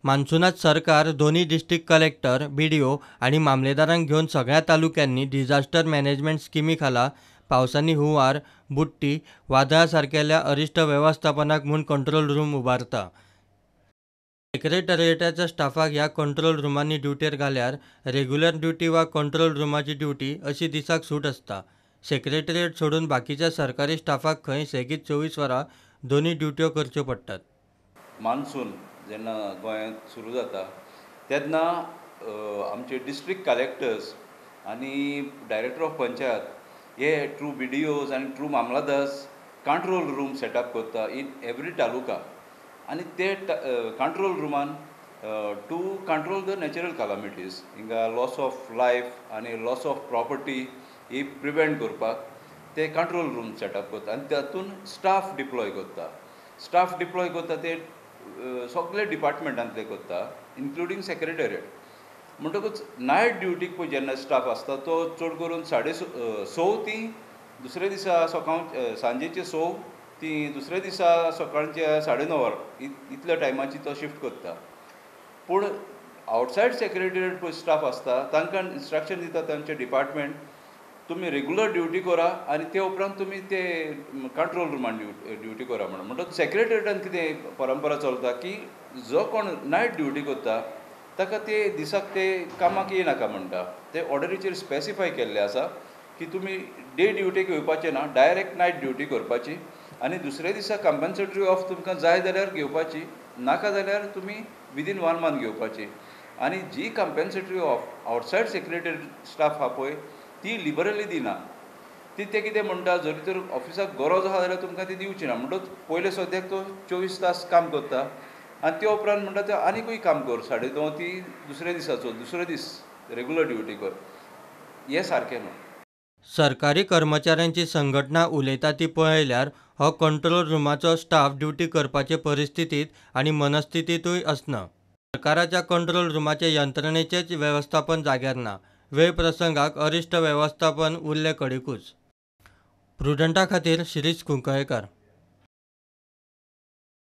मान्सूनात सरकार दोनूय district collector, BDO आनी मामलेदारांक घेवन सगळ्या तालुक्यांनी डिझास्टर मॅनेजमेंट स्किमी खाला पावसांनी हुंवार, बुडटी, वादळा सारकेल्या अरिश्ट वेवस्थापनाक म्हूण कंट्रोल रूम उबारता. सेक्रेटरिएटाच्या स्टाफाक ह्या कंट्रोल रुमांनी ड्युटेर घाल्यार रेग्युलर ड्युटी वा कंट्रोल रुमाची ड्युटी अशी दिसाक सूट आसता. सेक्रेटरिएट सोडून बाकीच्या सरकारी स्टाफाक खंय सेगीत 24 वरां दोनूय ड्युट्यो करच्यो पडटात. मान्सून जेन्ना गोंयांत सुरू जाता तेन्ना आमचे डिस्ट्रिक्ट कलेक्टर्स आनी डायरेक्टर ऑफ पंचायत हे ट्रू बी डी ओज आनी through mamlatdars control room set up करता इन एवरी तालुका आनी ते कंट्रोल रुमान to control the natural calamities हिंगा लॉस ऑफ लायफ आनी लॉस ऑफ प्रॉपर्टी ही प्रिवेंट करपाक ते कंट्रोल रूम सेटअप करता आनी तातूंत स्टाफ डिप्लॉय करता. स्टाफ डिप्लॉय करता ते सगळे डिपार्टमेंटांतले करता इन्क्लुडींग सेक्रेटेरिएट. म्हणटकूच नायट ड्युटीक पळय जेन्ना स्टाफ आसता तो चड करून 6:30 ती दुसऱ्या दिसा सकाळ सांजेचे 6 ती दुसऱ्या दिसा सकाळच्या 9:30 इतल्या टायमाची तो शिफ्ट करता. पूण आवटसायड सेक्रेटेरिएट पळय स्टाफ आसता तांकां इन्स्ट्रक्शन दिता तांचे डिपार्टमेंट तुमी रेगुलर ड्युटी करा आनी ते उपरांत तुमी ते कंट्रोल रुमान ड्युटी करा म्हणून. म्हणटकच सेक्रेटेरिएटान कितें परंपरा चलता की जो कोण नायट ड्युटी करता ताका ते दिसाक ते कामाक येयनाका म्हणटा. ते ऑर्डरीचेर स्पेसिफाय केल्ले आसा की तुमी डे ड्युटीक येवपाचे ना, डायरेक्ट नायट ड्युटी करपाची आनी दुसऱ्या दिसा कंपन्सेटरी ऑफ तुमकां जाय जाल्यार घेवपाची, नाका जाल्यार तुमी विदीन 1 मंथ घेवपाची. आनी जी compensatory off outside secretariat staff आहा पळय ती लिबरली दिना. ती ते कितें म्हणटा जरी तर ऑफिसाक गरज आहा जाल्यार तुमकां ती दिवची ना. म्हणटकच पयले सद्याक तो 24 तास काम करता आनी ते उपरांत म्हणटा ते आनीकूय काम कर 9:30 ती दुसऱ्या दिसाचो दुसरो दीस रेगुलर ड्युटी कर, हें सारकें न्हू. सरकारी कर्मचाऱ्यांची संघटना उलयता ती पळयल्यार हो कंट्रोल रुमाचो स्टाफ ड्युटी करपाचे परिस्थितींत आनी मनस्थितींतूय आसना. सरकाराच्या कंट्रोल रुमाचे यंत्रणेचेच वेवस्थापन जाग्यार ना. वेळ प्रसंगाक अरिश्ट वेवस्थापन उरले कडेकूच. प्रुडंटा खातीर शिरीष कुंकळेकर.